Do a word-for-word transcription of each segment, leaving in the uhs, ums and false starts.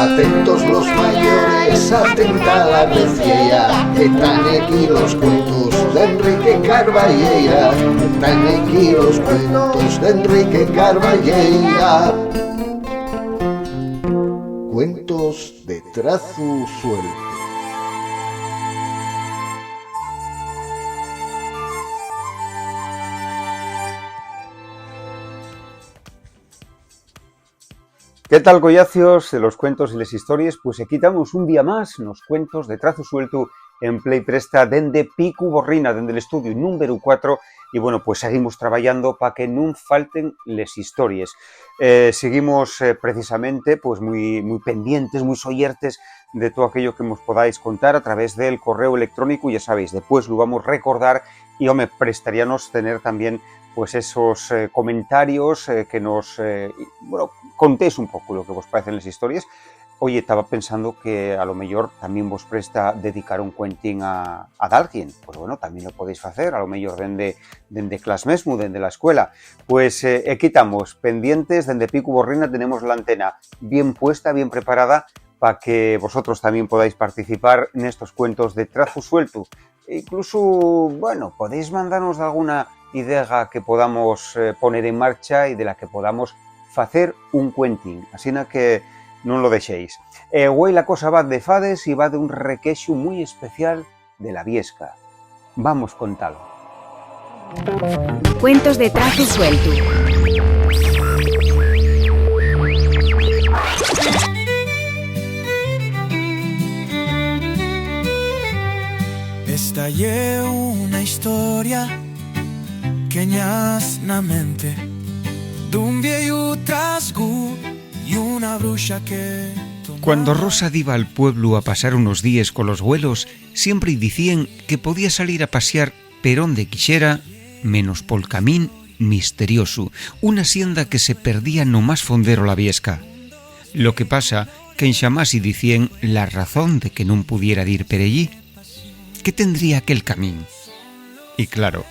Atentos los mayores, atenta la audiencia, que tán aquí los cuentos de Enrique Carballeira, que tán aquí los cuentos de Enrique Carballeira. Cuentos de Trazu Sueltu. ¿Qué tal, collacios de los cuentos y les histories? Pues aquí tamos un día más nos cuentos de Trazu Sueltu en Play Presta dende Picu Borrina, dende l'estudiu númberu cuatro, y bueno, pues seguimos trabayando pa que nun falten les histories. Eh, seguimos, eh, precisamente, pues mui, mui pendientes, mui soyertes de todo aquello que mos podáis contar a través del correu electrónicu. Ya sabéis, después lo vamos a recordar y, home, prestaríanos tener también, pues, esos, eh, comentarios, eh, que nos, eh, y, bueno, contéis un poco lo que vos parecen les histories. Oye, taba pensando que a lo mellor tamién vos presta dedicar un cuentín a, a dalguien. Pues bueno, tamién lo podéis facer, a lo mellor dende, dende clas mesmu, dende la escuela. Pues, eh, equí tamos, pendientes, dende Picu Borrina tenemos la antena bien puesta, bien preparada, pa que vosotros tamién podáis participar nestos cuentos de Trazu Sueltu. E incluso, bueno, podéis mandanos dalguna idea que podamos, eh, poner en marcha y de la que podamos facer un cuentín. Asina que nun lo dexéis. Eh, güei la cosa va de fades y va d'un requexu mui especial de la Viesca. Vamos contalo. Cuentos de Trazu Sueltu. Esta ye una historia que ñas na mente d'un vieyu trasgu y una bruxa que tomó. Cuando Rosa diba al pueblu a pasar unos díes colos güelos, siempre-y dicíen que podía salir a pasiar per onde quixera, menos pol camín misteriosu, una sienda que se perdía no más fondero la Viesca. Lo que pasa que enxamás-y dicíen la razón de que nun pudiera dir per ellí. ¿Qué tendría aquel camín? Y claro,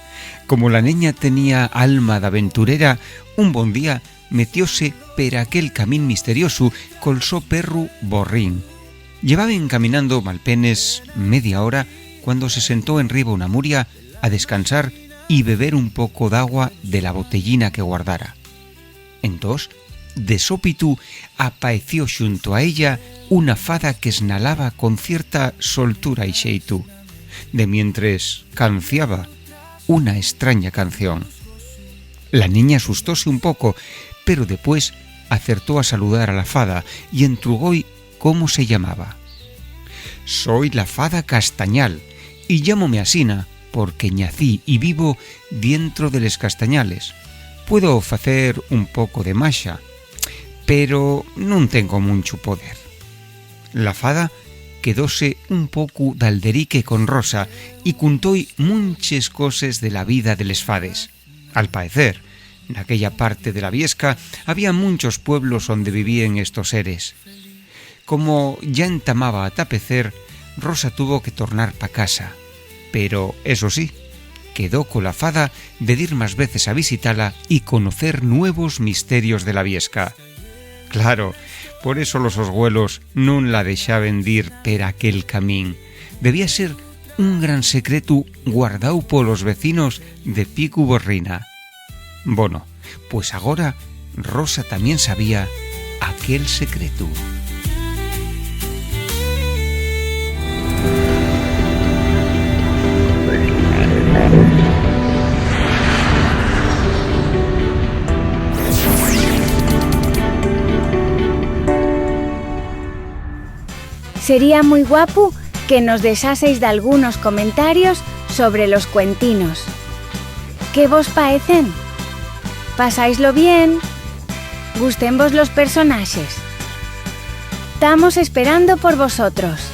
como la neña tenía alma d'aventurera, un bon día metióse per aquel camín misteriosu col so perru Borrín. Llevaben caminando malpenes media hora cuando se sentó enriba una muria a descansar y beber un poco d'agua de la botellina que guardara. Entós, de sópitu, apaeció xunto a ella una fada que esnalaba con cierta soltura y xeitu, de mientres canciaba una estraña canción. La neña asustóse un poco, pero depués acertó a saludar a la fada y entrugó-y cómo se llamaba. Soi la fada Castañal, y llámome asina porque ñací y vivo dientro de les castañales. Puedo facer un poco de maxa, pero nun tengo munchu poder. La fada quedóse un poco d'alderique con Rosa y cuntó-y munches coses de la vida de les fades. Al paecer, naquella parte de la Viesca había munchos pueblos onde vivíen estos seres. Como ya entamaba a tapecer, Rosa tuvo que tornar pa casa. Pero, eso sí, quedó cola fada de dir más veces a visitala y conocer nuevos misterios de la Viesca. Claro, por eso los sos güelos nun la dexaben dir per aquel camín. Debía ser un gran secretu guardáu polos vecinos de Picu Borrina. Bono, pues agora Rosa tamién sabía aquel secretu. Sería mui guapu que nos dexaseis dalgunos comentarios sobre los cuentinos. ¿Qué vos paecen? ¿Pasáislo bien? ¿Gústenvos los personaxes? Tamos esperando por vosotros.